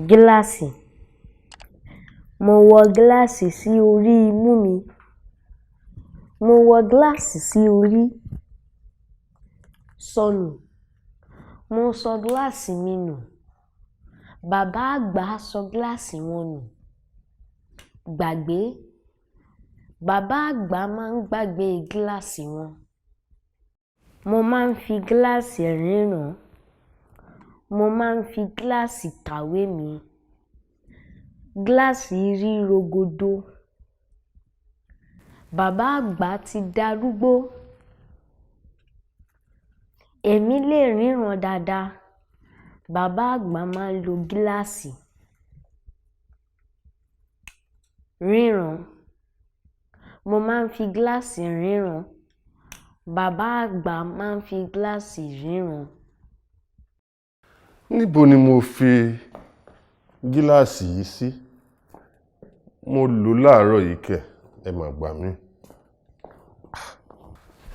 Gíláàsì. Mo wọ gíláàsì sí orí imú mi. Mo wọ gíláàsì sí orí. Sọnù. Mo sọ gíláàsì mi nù. Bàbá àgbà sọ gíláàsì wọn nù. Gbàgbé. Bàbá àgbà máa ń gbàgbé gíláàsì wọn. Mo máa ń fi gíláàsì ríran. Mo máa ń fi gíláàsì kàwé mi. Gíláàsì rí rogodo. Bàbá àgbà ti darúgbó. Èmi lè ríran dáadáa. Bàbá àgbà máa ń lo gíláàsì. Ríran. Mo máa ń fi gíláàsì ríran. Bàbá àgbà máa ń fi gíláàsì ríran. Níbo ni mo fi gíláàsì yìí sí? Mo lò ó láàárọ̀ yìí kẹ̀. Ẹ mà gbà mí.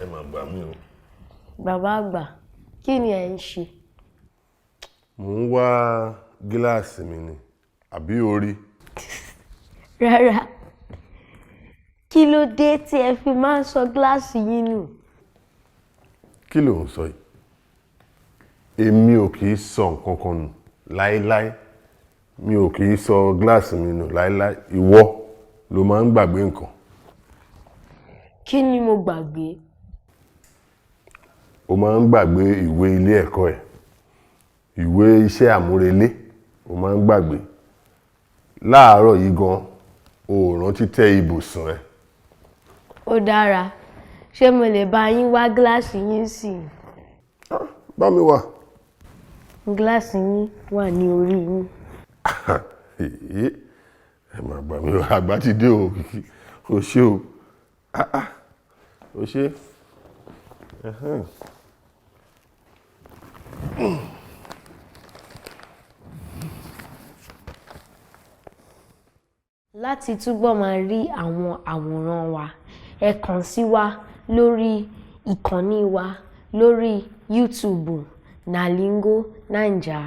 Ẹ mà gbà mí o. Bàbá àgbà, kí ni ẹ̀ ń ṣe? Mò ń wá gíláàsì mi ni, àbí o rí? Rárá. Kí ló dé tí ẹ fi máa ń sọ gíláàsì yín nù? Kí lò ń sọ yìí? Èmi ò kì í sọ nǹkan kan nù láíláí. Mi ò kì í sọ gíláàsì mi nù láíláí. Ìwọ ló máa ń gbàgbé nǹkan. Kí ni mo gbàgbé? O máa ń gbàgbé ìwé ilé ẹ̀kọ́ ẹ, ìwé iṣẹ́ àmúrelé, o máa ń gbàgbé. Láàárọ̀ yìí gan, o ò rántí tẹ́ ibùsùn ẹ. Ó dára. Ṣé mo lè bá yín wá gíláàsì yín sí? Bá mi wá. Gíláàsì yín wà ní orí yín. Ẹ mà gbà mí o, àgbà ti dé o. O ṣé o. Ah ah. O ṣé. Ẹhẹ́n. Láti túbọ̀ máa rí àwọn àwòrán wa, ẹ kàn sí wa lórí ìkànnì wa lórí YouTube Nalingo Naija.